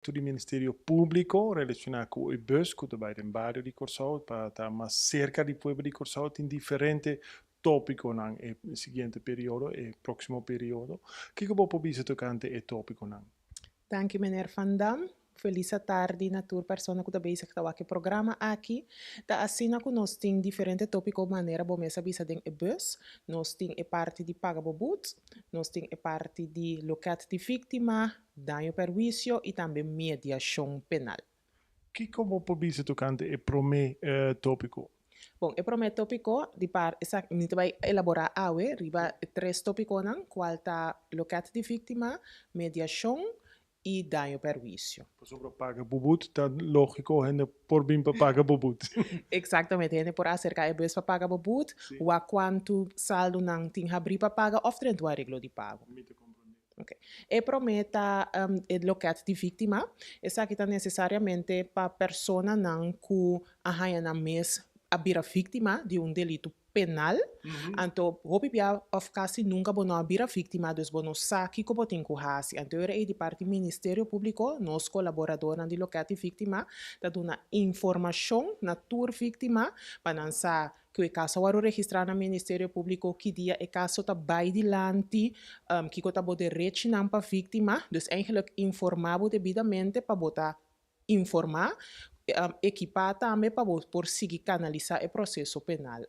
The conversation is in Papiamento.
Di Ministerio Públiko relashoná ku e bus ku ta bai den bario di Kòrsou pa ta mas serka di pueblo di Kòrsou. Tin diferente tópikonan e siguiente periodo, e próksimo periodo. Kiko bo por bisa tokante e tópikonan? Danki, meneer Van Dam. Felis tardi na tur persona ku ta bezig ta wak e programa aki. Ta asina ku nos tin diferente tópiko, manera bo mes a bisa, den e bus. Nos tin e parti di paga bo but, nos tin e parti di loket di víktima, daño perhuisio i tambe mediashon penal. Kiko bo por bisa tokante e promé tópiko? Bon, e promé tópiko di par, esaki, mi ta bai elaborá awe riba tres tópikonan, kual ta loket di víktima, mediashon i daño perhuisio. Sobre paga bo but, ta lógiko, hende por bin pa paga bo but. Eksaktamente, hende por aserká e bus pa paga bo but, wak kuantu saldo nan tin habrí pa paga òf drenta un areglo di pago. Mi ta komprondé. Ok. E promé ta e loket di víktima. Esaki ta nesesariamente pa personanan ku a haña nan mes a bira víktima di un delito penal. Anto, hopi bia òf kasi nunka bo no a bira víktima, dus bo no sa kiko bo tin ku hasi. Anto, ei di parti Ministerio Públiko, nos kolaboradónan di loket di víktima, ta duna informashon na tur víktima, pa nan sa ku e kaso a wòrdu registrá na Ministerio Públiko, ki dia e kaso ta bai dilanti, kiko ta bo derechinan pa víktima. Dus eigenlijk informá bo debidamente pa bo ta informá, ekipá tambe pa bo por sigui kanalisá e proseso penal.